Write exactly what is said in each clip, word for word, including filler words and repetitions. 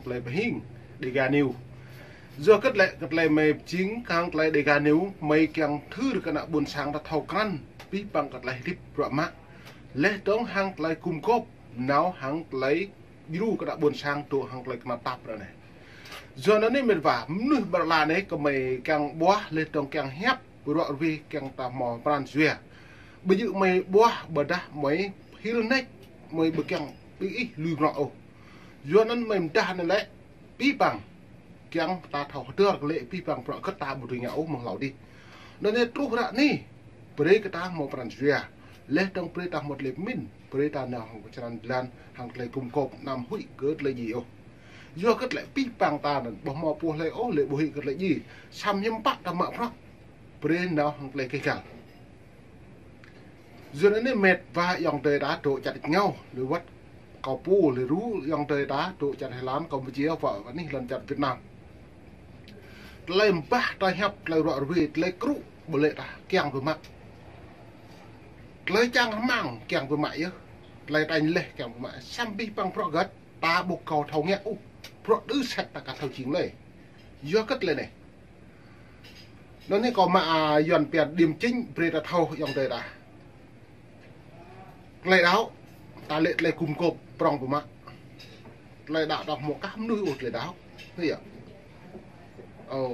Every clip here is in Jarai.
tơlơi pơhing Dega News. Yua kơ tơlơi, kơ tơlơi mơi pơjing hăng tơlơi Dega News, mơi kiăng thâo kơ ană ƀôn sang ta thâo krăn abih bang kơ tơlơi hơdip bruă mă. Laih dơ̆ng hăng tơlơi gum gôp, nao hăng tơlơi djru kơ ană ƀôn sang dŏ hăng tơlơi kơnap tap ră anai. Yua anŭn anai mĕt wa, mơnuih ƀơi lŏn anai kơ mơi kiăng ƀuah, laih dơ̆ng kiăng hiăp, bruă rơwĕh kiăng ta hmâo pran jua. Ƀu djơ̆ mơi ƀuah, ƀôdah mơi hil nač, mơi ƀu kiăng ƀing ih lui bruă ôh. Yua anŭn mơi pơdah anai lĕ, abih bang kiăng ta thâo hơdơr kơ lĕ abih bang bruă kơ ta ƀu dưi ngă ôh mơ̆ng hlâo adih. Anŭn anai truh ră anai, brơi kơ ta hmâo pran jua. Laih dơ̆ng brơi ta hmâo tơlơi pơmĭn, brơi ta nao hăng pơčrăn jơlan, hăng tơlơi gum gôp, anăm huĭ kơ tơlơi djai ôh. Yua kơ tơlơi abih bang ta anŭn, ƀu hmâo pô hlơi ôh, lĕ ƀu huĭ kơ tơlơi djai. Samơ̆ hiư̆m pă ta mă bruă, brơi nao hăng tơlơi keh gal. Yua anŭn anai mĕt wa ayŏng adơi ta dŏ čar ngŏ, lĕ wăt kâo pô, lĕ ru ayŏng adơi ta dŏ čar Thái Lan, Campuchia, wă wă anih lŏn čar Việt Nam. Tơlơi mơbah ta hiăp, tơlơi bruă rơwĕh, tơlơi krŭ, ƀu lĕ ta kiăng pơmă. Tơlơi čang rơmang kiăng pơmă yơh. Tơlơi tañ laih kiăng pơmă. Samơ̆ abih bang bruă hơget, ta ƀu kâo thâo ngă ôh. Bruă đơ sĕt ta ka thâo jing lơi. Yua kơ tơlơi anai. Anŭn anai kâo mă, a, Yuan pia điểm chính brơi ta thâo ayŏng adơi ta. Tơlơi đaŏ, ta lĕ tơlơi gum gôp prŏng pơmă. Tơlơi đaŏ ta hmâo kah mơnuih ôh tơlơi đaŏ. Anŭn yơh. Ơ.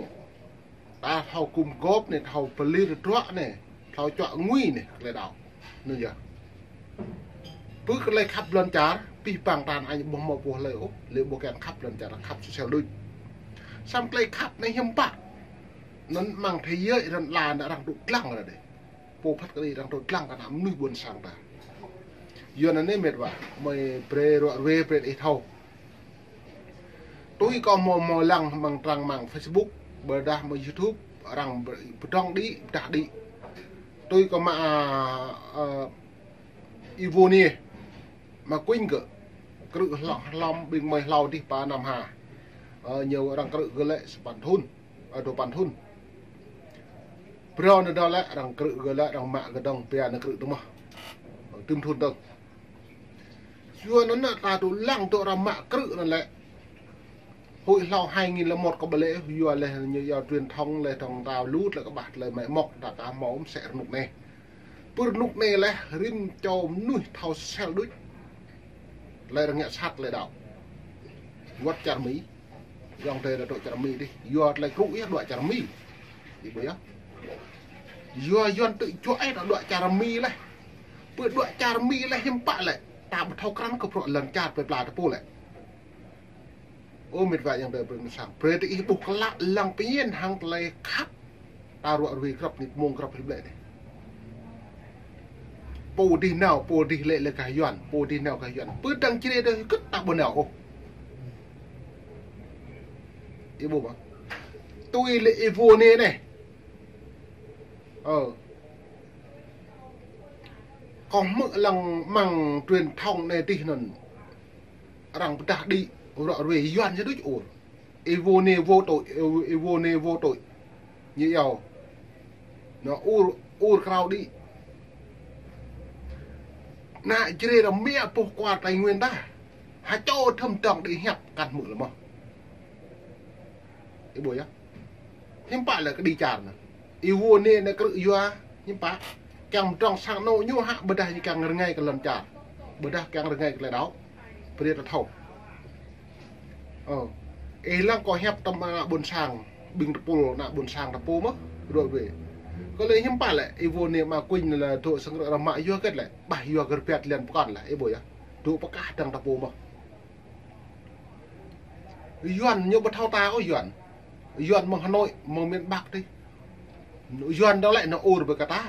Ta thâo gum gôp anai, thâo pơlir tơdruă anai, thâo čuă ngui anai, tơlơi đaŏ. Anŭn yơh. Pơ tơlơi khăp lŏn čar, abih bang ta anai ƀu hmâo pô hlơi ôh, lĕ ƀu kiăng khăp lŏn čar, khăp sơsel đôč. Samơ̆ tơlơi khăp anai hiư̆m pă. Anŭn mơ̆ng thế giới, anŭn lŏn anai arăng dŏ lăng ră anai. Pô phat kơđi arăng dŏ lăng kơ ană mơnuih ƀôn sang ta. Yua anŭn anai mĕt wa, mơi brơi bruă rơwĕh brơi ih thâo. Tui kâo hmâo, hmâo lăng mơ̆ng trang mạng Facebook, ƀôdah mơ̆ng YouTube, arăng pơdrŏng đĭ, pơdah đĭ. Tui kâo mă, a, a, Ivo anai, mă kuing kơ, krư̆ hlŏm, hlŏm ƀing mơi hlâo adih pă năm ha. Ơ, ñu arăng krư̆ kơ lĕ sapăn thŭn, ơ, dua păn thŭn. Phrâo anai dŏ lĕ, arăng krư̆ kơ lĕ, arăng mă kơ dơ̆ng, pia anai krư̆ dơ̆ng mơ̆n. Ơ, tơm thŭn dơ̆ng. Yua anŭn anai ta dŏ lăng dŏ arăng mă krư̆ anŭn lĕ. Huĭ hlâo hai nghìn lẻ một kơ ƀơi lĕ, yua laih ñu yua truyền thông laih dơ̆ng ta lu tơlơi kơƀah tơlơi mă mŏk ta ka hmâo mơ̆n sĕ rơnŭk anai. Pơ rơnŭk anai laih rĭm čô mơnuih thâo sel đôč. Tơlơi arăng ngă sat tơlơi đaŏ. Wăt čar Mi. Ayŏng adơi ta dŏ čar Mi adih. Yua tơlơi krŭ yơh dŏ čar Mi. Ih ƀuh yơh. Yua Yuan tŭ juă ih ta dŏ čar Mi laih. Pơ dŏ čar Mi laih hiư̆m pă lĕ. Ta ƀu thâo krăn kơ bruă lŏn čar plơi pla ta pô lĕ. Ơ mĕt wa ayŏng adơi ƀing sang. Brơi tơ ih ƀuh klă lăng pơñen hăng tơlơi khăp. Ta ruă rui grăp anai mơ̆ng grăp hil ƀlĕ anai. Pô adih nao, pô adih lĕ lĕ gah Yuan, pô adih nao gah Yuan. Pơ dăng črê dơ̆ng kơ̆t ta ƀu nao ôh. Ih ƀuh mơ̆n. Tui lĕ Ivo anai anai. Ơ. Kâo hmư̆ lăng mơ̆ng truyền thông anai adih anŭn. Arăng pơdah đĭ, ruă rui Yuan sa đôč ur. Ivo anai vô tội, Ivo anai vô tội. Ñu iâu. Ñu ur, ur krao đĭ. Ană črê ră mă pô kual Tây Nguyên ta. Ha čô thâm tŏng đĭ hiăp kăn hmư̆ lĕ mơ̆n. Ih ƀuh yơh. Hiư̆m pă lĕ kơđi čar anŭn. Ivo anai anai krư̆ yua, hiư̆m pă. Kiăng pơdrŏng sang anŏ ñu hă ƀôdah ñu kiăng rơngai kơ lŏn čar. Ƀôdah kiăng rơngai kơ tơlơi đaŏ. Brơi ta thâo. Ơ. Ih lăng kâo hiăp tơm ană ƀôn sang, ƀing tơpul ană ƀôn sang ta pô mơ̆n, ruă rui. Kơ lĕ hiư̆m pă lĕ, Ivo anai mă kuing lĕ dŏ sang krư̆ arăng mă yua hơget lĕ, ƀah yua gơ̆ rơbat lĕ pơkŏn lĕ, ih ƀuh yơh. Dŏ pơkah dăng ta pô mơ̆n. Yuan ñu ƀu thâo ta ôh Yuan. Yuan mơ̆ng Hà Nội, mơ̆ng miền Bắc adih. Yuan dŏ lĕ ñu ur ƀơi kơ ta.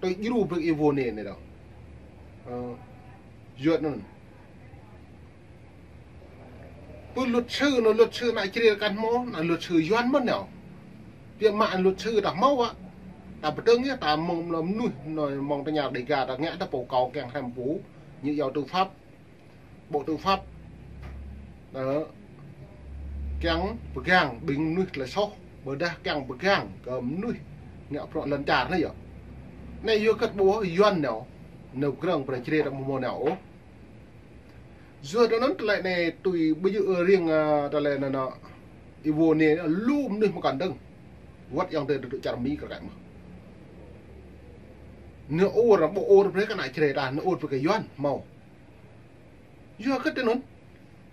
Tui djru ƀơi Ivo anai anai dŏ. Ơ, Yuan anŭn. Pơ luật sư anŭn luật sư ană črê kăn hmâo, anŭn luật sư Yuan mơ̆n ñu. Biă mă luật sư ta hmâo wă. Ta pơdơ̆ng yơh, ta mơ̆ng mơnuih, anŭn mơ̆ng tơña Dega ta ngă ta pô kâo kiăng hrăm pô. Ñu iâu tư pháp. Bộ Tư pháp, ơ, kiăng pơgang ƀing mơnuih tơlơi soh, ƀôdah kiăng pơgang kơ mơnuih ngă bruă lŏn čar anai yơh. Anai yua hơget ƀuh Yuan nao, nao grơ̆ng pơ črê ta ƀu hmâo nao ôh. Yua anŭn tơlơi anai tui ƀu djơ̆ riêng, ơ, tơlơi anŭn, anŭn. Ih wơ̆t anai lŏm anai mơkăn dơ̆ng. Wơ̆t ayŏng adơi tơdŭ čar Mi kơ kăi mơ̆n. Anai ur, ƀu ur brơi kơ ană Jrai ta, anai ur brơi kơ Yuan hmâo. Yua kơ tui anŭn.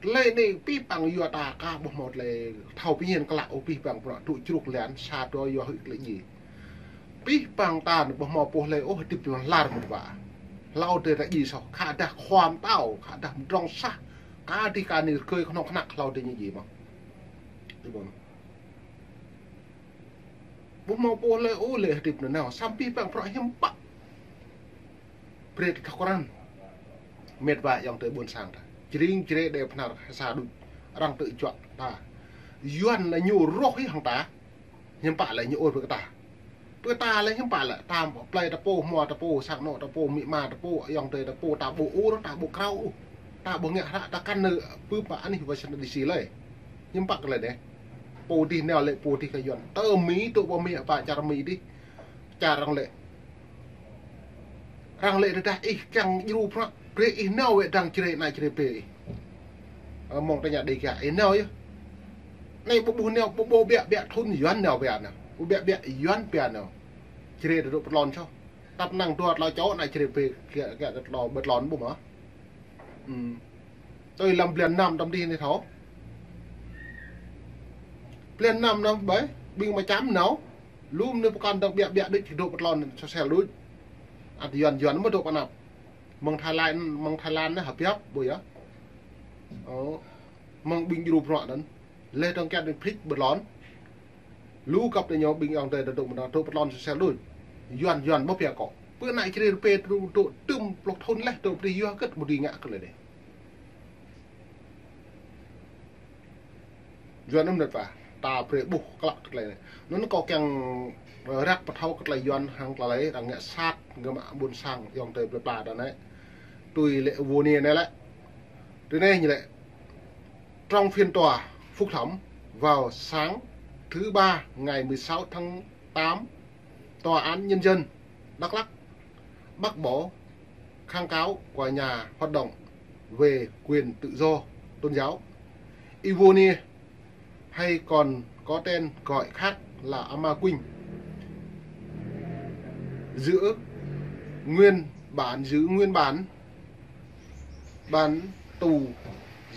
Tơlơi anai pih păng yua ta aka ƀu hmâo tơlơi thâo pơñen klă ôh, pih păng prăk tŭ čruk lian sa tơ yua hŭi tơlơi ji. Pih păng ta anai ƀu hmâo pô hlơi ôh hơdip tơlơi lar mơ̆n wa. Hlâo adơi ta ji soh, khă dah khua mơtao, khă dah mơdrŏng sah. Kơ adih kơ anai rơkơi kơnơ̆ng kơnăk hlâo adơi ñu ji mơ̆n. Ƀu hmâo pô hlơi ôh lĕ hơdip nanao, samơ̆ pih păng prăk hiư̆m pă. Brơi ta thâo krăn. Met wa ayŏng adơi ƀôn sang ta. Jring Jrai đe phnar sa đôč. Arăng tơjuă ta. Yuan lĕ ñu rŏh hĭ hăng ta. Hiư̆m pă lĕ ñu ur brơi kơ ta. Brơi ta lĕ hiư̆m pă lĕ ta plei ta pô, hmua ta pô, sang anŏ ta pô, amĭ ama ta pô, ayŏng adơi ta pô, ta ƀu ur, ta ƀu krao ôh. Ta ƀu ngă hră, ta kăn nao pơpă anih Washington D C lơi. Hiư̆m pă kơ lĕ dêh. Pô adih nao lĕ pô adih kơ Yuan. Tơ Mi tŭ pơ Mi apa čar Mi adih. Čar arăng lĕ. Arăng lĕ rơđah ih kiăng djru prăk, brơi ih nao wơ̆t dăng Jrai ană Jrai pơ ih. Ơ, mơ̆ng tơña đe kiăng ih nao yơh. Anai ƀu ƀuh nao, ƀu ƀuh biă biă thŭn Yuan nao pơ anai. Ƀu biă biă Yuan pơ anai. Jrai tơdŭ pơtlôn soh. Tăp năng dua tlâo čô ană Jrai pơ kiăng, kiăng tơtlôn, pơtlôn ƀu mă. Ừm. Tui lăm blan năm tơm adih anai thâo. Blan năm anai ƀai, ƀing mơčăm nao. Lŏm anai pơkŏn dơ̆ng biă biă đôč, tơdŭ pơtlôn soh sel đôč. Ăt Yuan Yuan mơ̆ dŏ pơ anăp. Mơ̆ng Thái Lan, mơ̆ng Thái Lan anai hơbiă ƀu yơh. Ơ. Mơ̆ng ƀing djru prăk anŭn. Lĕ dơ̆ng kiăng đing phik pơtlôn. Lu kăp tơ ñu ƀing ayŏng adơi tơdŭ mơ̆n dŏ pơtlôn soh sel đôč. Yuan Yuan mơ̆ pia kŏ. Pơ ană Jrai rơpê tơdŭ tơm pluh thŭn leh tơdŭ pơdih yua kơ ƀu dưi ngă kơ lĕ dêh. Yuan anŭn mơ̆n wa, ta brơi ƀuh klă tơlơi anai. Anŭn kâo kiăng, ơ, răk pơthâo kơ tơlơi Yuan hăng tơlơi arăng ngă sat, ngă mă ƀôn sang ayŏng adơi plơi pla ta anai. Tui lĕ ih wơ̆t anai lĕ. Tui anai ñu lĕ. Trong phiên tòa phúc thẩm vào sáng thứ ba ngày mười sáu tháng tám, Tòa án Nhân dân Đắk Lắk bác bỏ kháng cáo của nhà hoạt động về quyền tự do tôn giáo Ivone, hay còn có tên gọi khác là Ama Quynh, giữ nguyên bản, giữ nguyên bản bản tù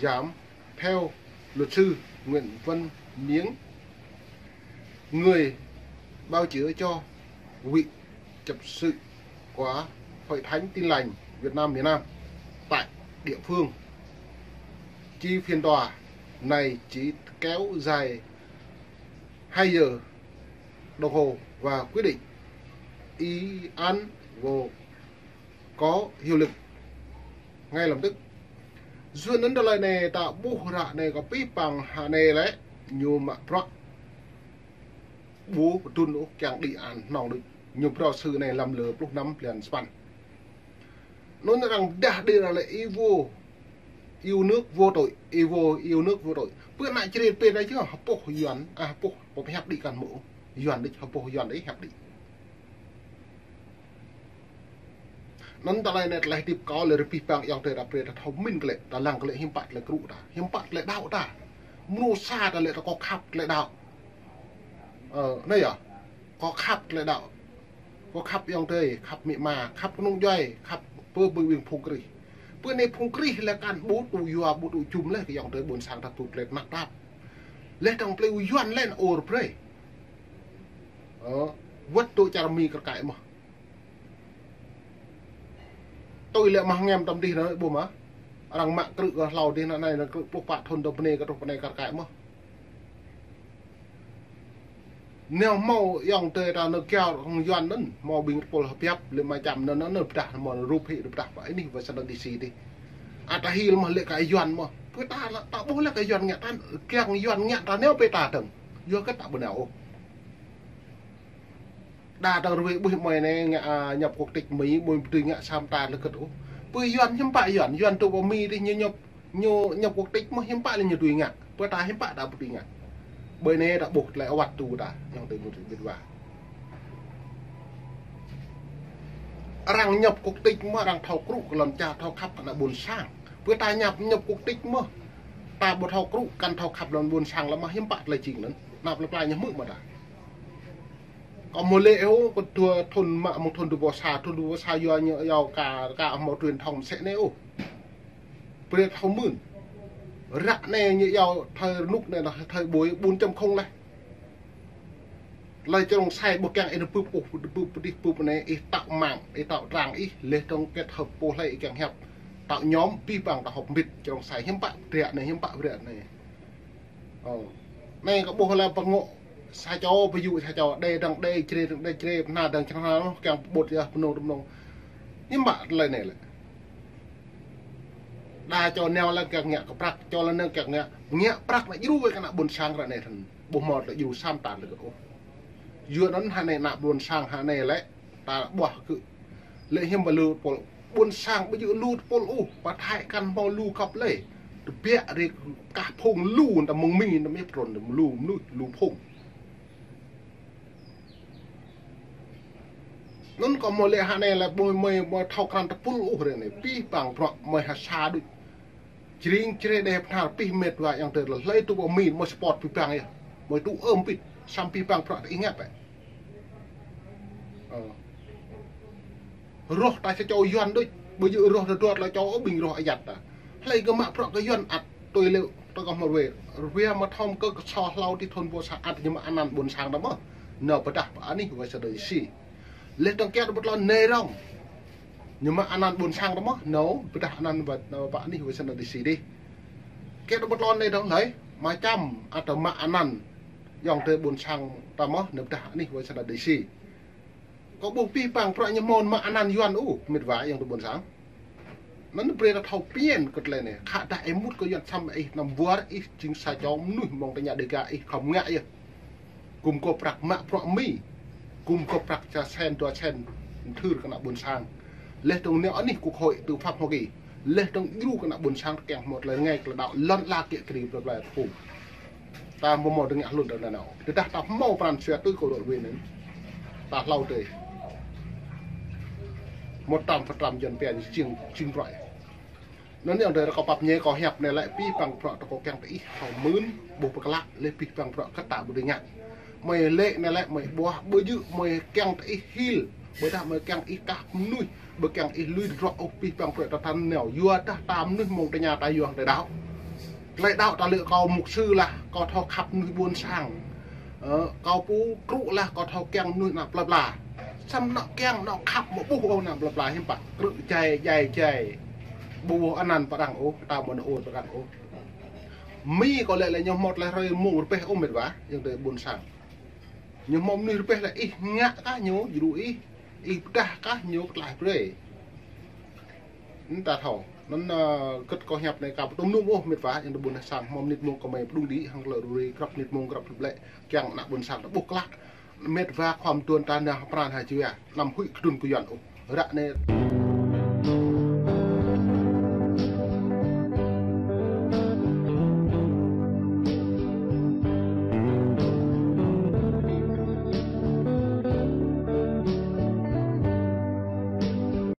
giam theo luật sư Nguyễn Văn Miếng, người bào chữa cho vị chấp sự của Hội Thánh Tin Lành Việt Nam miền Nam tại địa phương. Chi phiên tòa này chỉ kéo dài hai giờ đồng hồ và quyết định y án vô có hiệu lực ngay lập tức. Yua anŭn tơlơi anai ta ƀuh ră anai kơ pih păng hă anai lĕ ñu mă prăk. Ƀu pơtrŭn ôh kiăng đĭ an hnong đôč. Ñu prăk sư anai lăm lơ pluh năm blan sapăn. Anŭn arăng dah đĭ ra lĕ Ivo yêu nước vô tội, Ivo yêu nước vô tội. Pơ ană Jrai pơ anai čơ hơpŏh Yuan, a hơpŏh pơhiăp đĭ kăn mơ̆. Yuan đĭ hơpŏh Yuan đĭ hiăp đĭ. Anŭn tơlơi anai tơlơi hơdip kâo lĕ rơpih păng ayŏng adơi ta brơi ta thâo min kơ lĕ, ta lăng kơ lĕ hiư̆m pă tơlơi krŭ ta, hiư̆m pă tơlơi đaŏ ta. Mơnuih sa ta lĕ ta kâo khăp tơlơi đaŏ. Ơ, anai yơh. Kâo khăp tơlơi đaŏ. Kâo khăp ayŏng adơi, khăp amĭ ama, khăp kơnung djuai, khăp pơ ƀing phung Krist. Pơ anai phung Krist lĕ kăn ƀu tŭ yua, ƀu tŭ jum lĕ kơ ayŏng adơi ƀôn sang ta tŭ tơlơi kơnăk tap. Lĕ dơ̆ng plei Yuan lĕ ur brơi. Ơ, wơ̆t tŭ čar Mi kar kaĭ mơ̆n. Tui lĕ mah ngem tơm adih anai ƀu mă. Arăng mă krư̆ kơ hlâo adih anai, anai krư̆ pluh pă thŭn tơm bơnai kơ truh bơnai kar kaĭ mơ̆n. Anai hmâo ayŏng adơi ta nao kiaŏ hăng Yuan anŭn, hmâo ƀing tơpul hơbiăp, lĕ mơčăm anŭn, anŭn pơdah hmâo rup hĭ pơdah pơ anih Washington D C adih. Ăt ta hil mơ̆n lĕ kơ Yuan mơ̆n. Pơ ta, ta ƀuh lĕ kơ Yuan ngă ta, kiăng Yuan ngă ta nao pơ ta dơ̆ng. Yua kơ ta ƀu nao ôh. Đa dơ̆ng ruai ƀuh mơi anai ngă, a, nhập quốc tịch Mi, ƀu dưi ngă sa mơta lơkơt ôh. Pơ Yuan hiư̆m pă Yuan, Yuan tŭ pơ Mi adih ñu nhập, ñu nhập quốc tịch mơ̆n hiư̆m pă lĕ ñu dưi ngă. Pơ ta hiư̆m pă ta ƀu dưi ngă. Ƀơi anai ta ƀuh tơlơi awăt tŭ ta, ayŏng adơi ƀu dưi ƀit wa. Arăng nhập quốc tịch mơ̆n arăng thâo krŭ kơ lŏn čar thâo khăp kơ ană ƀôn sang. Pơ ta ñăp ñăp quốc tịch mơ̆. Ta ƀu thâo krŭ, kăn thâo khăp lŏn ƀôn sang lăm mơ̆ hiư̆m pă tơlơi jing anŭn. Ană plơi pla ñu hmư̆ mơ̆ ta. Kâo mơ̆ lĕ ôh, kơ dua thŭn mă mơ̆ng thŭn dua ƀôh sa, thŭn dua ƀôh sa yua ñu yua ka, ka hmâo truyền thông sĕ anai ôh. Brơi thâo mưn. Ră anai ñu yua thời rơnŭk anai, thời buổi bốn chấm không laih. Tơlơi čơrông sai ƀu kiăng ih nao bưp ôh, bưp pơdih bưp anai, ih tạo mạng, ih tạo trang ih, laih dơ̆ng kết hợp pô hlơi ih kiăng hiăp. Tạo nhóm, abih bang ta họp mbĭt, čơrông sai hiư̆m pă, ră anai hiư̆m pă, ră anai. Ơ. Anai kâo ƀuh lĕ pơngŏ sa čô, pơyŭ sa čô, đe dơ̆ng đe, Jrai dơ̆ng đe Jrai, Bahnar dơ̆ng Bahnar, kiăng pơƀut yơh, pơnông pơnông. Hiư̆m pă tơlơi anai lĕ. Đa čô nao lĕ kiăng ngă kơ prăk, čô lĕ nao kiăng ngă, ngă prăk anai djru wơ̆t kơ ană ƀôn sang ră anai thâo. Ƀu hmâo tơlơi djru sam tan tơgơ̆t ôh. Yua anŭn hơnai ană ƀôn sang hơnai lĕ, ta ƀuah kơ lĕ hiư̆m pă lu tơpul. Ƀôn sang ƀu djơ̆ lu tơpul ôh, pơ Thái kăn hmâo lu găp lĕ. Tơbiă rĭ kah phung lu, ta mơ̆ng Mi, ta mơ̆ng pơtrun, ta lu mơnuih, lu phung. Anŭn kâo mơ̆ lĕ hơnai lĕ ƀu mơ̆, mơ̆ thâo krăn tơpul ôh ră anai. Abih bang bruă mơ̆ ha sa đôč. Jring Jrai đe Bahnar abih met wa ayŏng adơi lĕ hlơi tŭ pơ Mi mơ̆ support abih bang yơh. Mơ̆ tŭ ơm pit, samơ̆ abih bang bruă tơ ih ngă bĕ. Ơ. Rŏh ta sa čô Yuan đôč, ƀu djơ̆ rŏh tơdruă tơlơi čô ƀing rŏh ayăt ta. Hlơi kơ mă bruă kơ Yuan ăt, tui lĕ, tui kâo hmâo ruai. Ruai mă thâo kơ kơ sô hlâo ti thŭn ƀôh sa ăt ñu mă anăn ƀôn sang ta mơ̆. Nao pơdah pơ anih wai sa đơi si. Laih dơ̆ng kiăng ta ƀu tlôn anai rŏng. Ñu mă anăn ƀôn sang ta mơ̆, nao pơdah anăn wai, nao pơ anih wai sa đơi si dih. Kiăng ta ƀu tlôn anai rŏng hlơi, mă čăm, ăt ta mă anăn ayŏng adơi ƀôn sang ta mơ̆, nao pơdah anih wai sa đơi si. Kâo ƀuh abih bang bruă ñu hmâo mă anăn Yuan ôh, met wa ayŏng adơi ƀôn sang. Anŭn brơi ta thâo pian kơ tơlơi anai. Khă dah ih mŭt kơ Yuan samơ̆ ih anăm wơr, ih jing sa čô mơnuih mơ̆ng tơña Đêga ih khŏm ngă yơh. Gum gôp prăk mă bruă Mi. Gum gôp prăk sa sen, dua sen, thưr kơ ană ƀôn sang. Laih dơ̆ng nao anih quốc hội tư pháp Hoa Kỳ. Laih dơ̆ng djru kơ ană ƀôn sang kiăng hmâo tơlơi rơngai tơlơi đaŏ lŏn ala kiăng kri plơi plơi tơpul. Ta mơ̆ mơ̆ dơ̆ng ngă hlŭn tơ anŭn nao. Tơdah ta hmâo pran jua tui kâo rŏ win anŭn. Ta hlâo tơi. Một trăm phần trăm Yuan pia jing, jing bruă. Anŭn yơh, tơdah kâo pap ñe kâo hiăp anai lĕ abih bang bruă ta kâo kiăng tơ ih thâo mưn, ƀuh pơklă, laih abih bang bruă kơ ta ƀu dưi ngă. Mơi lĕ anai lĕ mơi ƀuah, ƀu djơ̆ mơi kiăng tơ ih hil, ƀôdah mơi kiăng ih kah mơnuih, ƀu kiăng ih lui tơdruă ôh, abih bang bruă ta tăn nao, yua dah ta mơnuih mơ̆ng tơña ta yua tơlơi đaŏ. Tơlơi đaŏ ta lĕ kâo mục sư lah, kâo thâo khăp mơnuih ƀôn sang. Ơ, kâo pô krŭ lah, kâo thâo kiăng mơnuih ană plơi pla. Samơ̆ ană kiăng, ană khăp mơ̆ ƀuh ôh ană plơi pla hiư̆m pă. Krư̆ jai, jai, jai. Ƀu ƀuh anăn pơrăng ôh, ta mơ̆ ană ôh pơrăng ôh. Mi kâo lĕ lĕ ñu hmâo tơlơi hrơi mông rơbeh ôh met wa, ayŏng adơi ƀôn sang. Ñu hmâo mơnuih rơbeh lĕ ih ngă kah ñu, djru ih, ih pơdah kah ñu pơtlaih brơi. Anŭn ta thâo. Anŭn, ơ, kơ kâo hiăp anai kâo ƀu tŭ mơnum ôh met wa, ayŏng adơi ƀôn sang, hmâo mơnit mông kơ mơi pơdŏng đĭ, hăng tơlơi ruri, grăp mơnit mông, grăp hlŭp lĕ, kiăng ană ƀôn sang ta ƀuh klă. Met wa khŏm tuan ta nao pran ha jua, anăm huĭ kơdŭn kơ Yuan ôh. Ră anai